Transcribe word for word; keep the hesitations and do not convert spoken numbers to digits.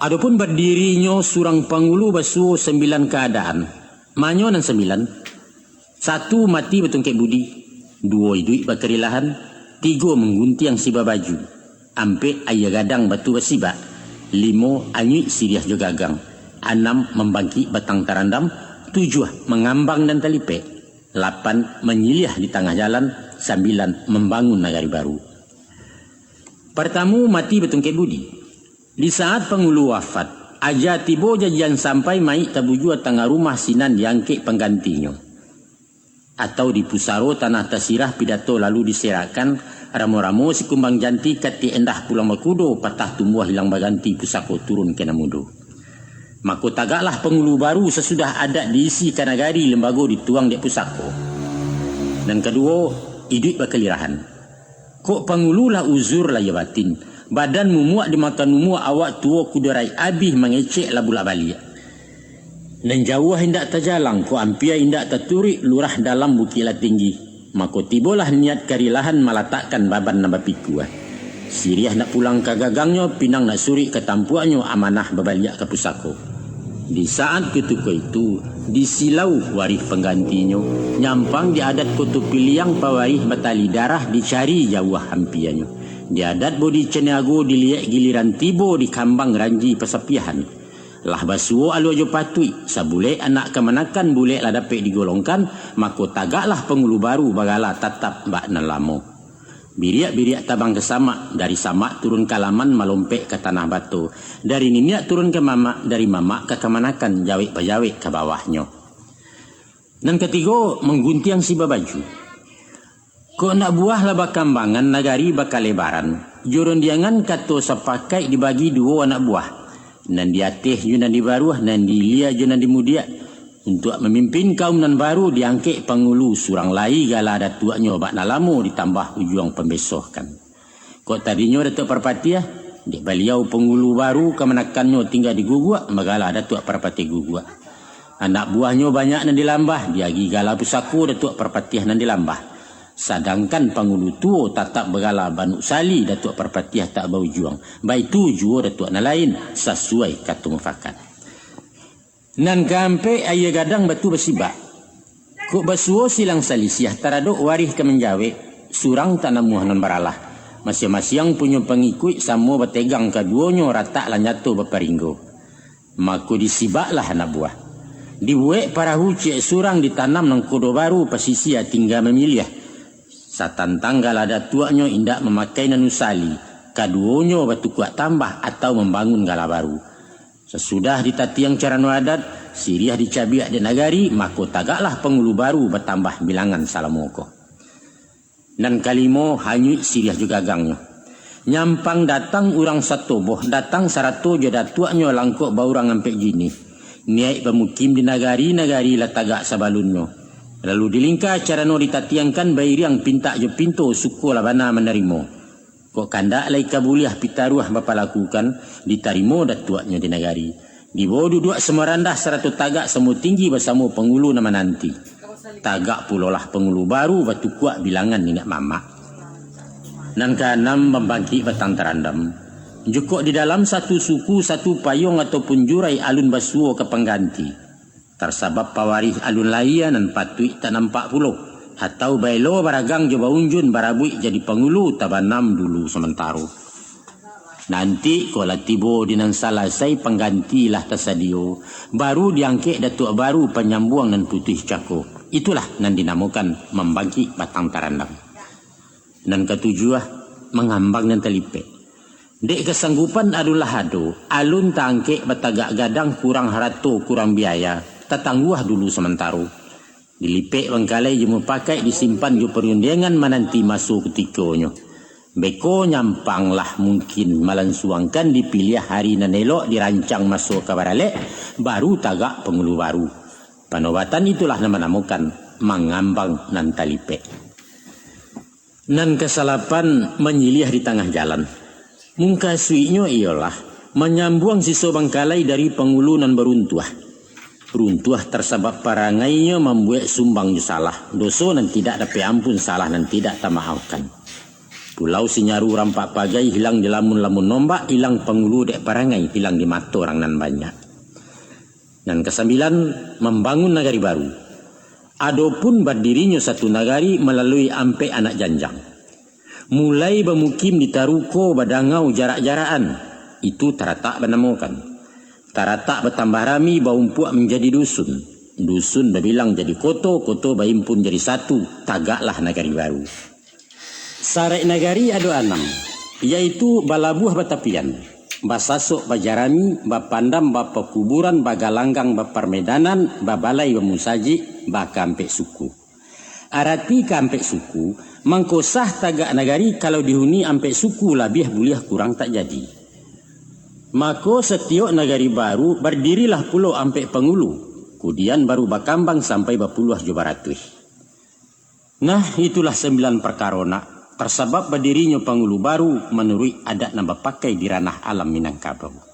Adopun badirinyo surang pangulu basuo sambilan kaadaan, manyo nan sambilan, satu mati batungkek budi, duo iduik bakarilahan, tigo mangguntiang si babaju, ampek aia gadang batu basibak, limo anyuik siriah jo gagang, anam mambangkik batang tarandam, tujuah mangambang nan talipek, lapan manyiliah di tangah jalan, sambilan mambangun nagari baru. Partamu mati batungkek budi. Di saat pangulu wafat, aja tibo jajian sampai mayik tabujua tangah rumah sinan diangkek panggantinyo. Atau di pusaro tanah tasirah pidato lalu diserakkan, ramo-ramo si kumbang janti katik endah pulang bakudo patah tumbuah hilang baganti pusako turun ka nan mudo. Mako tagaklah pangulu baru sasudah adat diisi ka nagari lembago dituang dek pusako. Nan kaduo, iduik bakalirahan. Kok pangulu lah uzur lahia batin, badan mumuak dimakan umua awak tuo kudo rai abih mangecek lah bulak baliak. Nan jauah indak tajalang, kok ampia indak taturuik lurah dalam bukik lah tinggi. Mako tibolah niat karilahan malatakkan baban nan bapikua. Siriah nak pulang ka gagangnyo, pinang nak suruik ka tampuaknyo, amanah babaliak ka pusako. Di saat kutiko itu, di silau warih panggantinyo, nyampang di adat Koto Piliang pawarih batali darah dicari jauah ampianyo. Di adat Bodi Caniago diliek giliran tibo di kambang ranji pasapiahan. Lah basuo alua jo patuik, sabulek anak kamanakan bulek lah dapek digolongkan, mako tagaklah pangulu baru bagala tatap bak nan lamo. Biriak-biriak tabang ka samak, dari samak turun ka laman malompek ka tanah bato, dari niniak turun ka mamak, dari mamak ka kamanakan jawek bajawek ka bawahnyo. Nan katigo, mangguntiang si babaju. Kok anak buah lah bakambangan, nagari bakalebaran, jo rondiangan kato sapakaik dibagi duo anak buah. Nan di ateh jo nan di baruah, nan di ilia jo nan di mudiak. Untuak mamimpin kaum nan baru diangkek pangulu surang lai gala datuaknyo bak nan lamo ditambah ujuang pambesohkan. Kok tadinyo Datuak Parpatiah, dek baliau pangulu baru kamanakannyo tingga di Guguak, bagala Datuak Parpatiah Guguak. Anak buahnyo banyak nan di Lambah, diagi gala pusako Datuak Parpatiah nan di Lambah. Sadangkan pangulu tuo tatap bagala Banuk Sali Datuak Parpatiah Tak Baujuang, baitu juo datuak nan lain, sasuai kato mufakat. Nan kaampek, aia gadang batu basibak. Kok basuo silang salisiah taradok warih ka manjawek, surang tak namuah nan baralah. Masiang-masiang punyo pangikuik samo bategang kaduonyo ratak lah nyato baparinggo. Mako disibaklah anak buah. Dibuek parahu ciek surang ditanam nangkodo baru pasisia tingga mamiliah. Satantang gala datuaknyo indak mamakai nan usali, kaduonyo batukuak tambah atau mambangun gala baru. Sasudah ditatiang carano adat, siriah dicabiak dek nagari, mako tagaklah pangulu baru batambah bilangan salamo ko. Nan kalimo, hanyuik siriah jo gagangnyo. Nyampang datang urang satoboh, datang sarato jo datuaknyo langkok baurang ampek jinih. Niaik bamukim di nagari, nagari lah tagak sabalunnyo. Lalu dilingka carano ditatiangkan bairiang pintak jo pinto, suko lah bana manarimo. Kok kandak lai ka buliah pitaruah bapalakukan, ditarimo datuaknyo di nagari. Dibawo duduak samo randah sarato tagak samo tinggi basamo pangulu nan mananti. Tagak pulolah pangulu baru batukuak bilangan niniak mamak. Nan kaanam, mambangkik batang tarandam. Jukok di dalam satu suku, satu payuang ataupun jurai alun basuo ka pangganti. Tarsabab pawarih alun lahia nan patuik tak nampak pulo, atau baelo baragang jo baunjun barabuik jadi pangulu tabanam dulu samantaro. Nanti kok lah tibo di nan salasai pangganti lah tasadio, baru diangkek datuak baru panyambuang nan putuih cako. Itulah nan dinamokan mambangkik batang tarandam. Nan katujuah, mangambang nan talipek. Dek kasanggupan alun lah ado, alun taangkek batagak gadang kurang harato kurang biaya, tatangguah dulu samantaro. Dilipek bangkalai jo mupakaik disimpan jo parundiangan mananti maso kutikonyo. Beko nyampang lah mungkin malansuangkan dipiliah hari nan elok dirancang maso ka baralek, baru tagak pangulu baru. Panobatan itulah nan manamokan mangambang nan talipek. Nan kasalapan, manyiliah di tangah jalan. Mungkasuiknyo iyolah, manyambuang siso bangkalai dari pangulu nan baruntuah. Runtuah tarsabab parangainyo mambuek sumbang jo salah, doso nan tidak dapek ampun, salah nan tidak tamaafkan. Pulau Sinyaru rampak pagai, hilang di lamun-lamun nombak, hilang pangulu dek parangai, hilang di mato urang nan banyak. Nan kasambilan, mambangun nagari baru. Adopun badirinyo satu nagari malalui ampek anak janjang. Mulai bamukim di taruko badangau jarak-jarakan, itu taratak banamokan. Taratak batambah rami, baumpuak manjadi dusun. Dusun babilang jadi koto, koto baimpun jadi satu, tagaklah nagari baru. Saraik nagari ado anam, yaitu balabuah batapian, basasok bajarami, bapandam bapakuburan, bagalanggang baparmedanan, babalai bamusajik, bakaampek suku. Arati kaampek suku, mangko sah tagak nagari kalau dihuni ampek suku, labiah buliah kurang tak jadi. Mako, satiok nagari baru bardirilah pulo ampek pangulu, kudian baru bakambang sampai bapuluah jo baratuih. Nah, itulah sambilan parkaro nak, tarsabab badirinyo pangulu baru manuruik adat nan bapakai di ranah alam Minangkabau.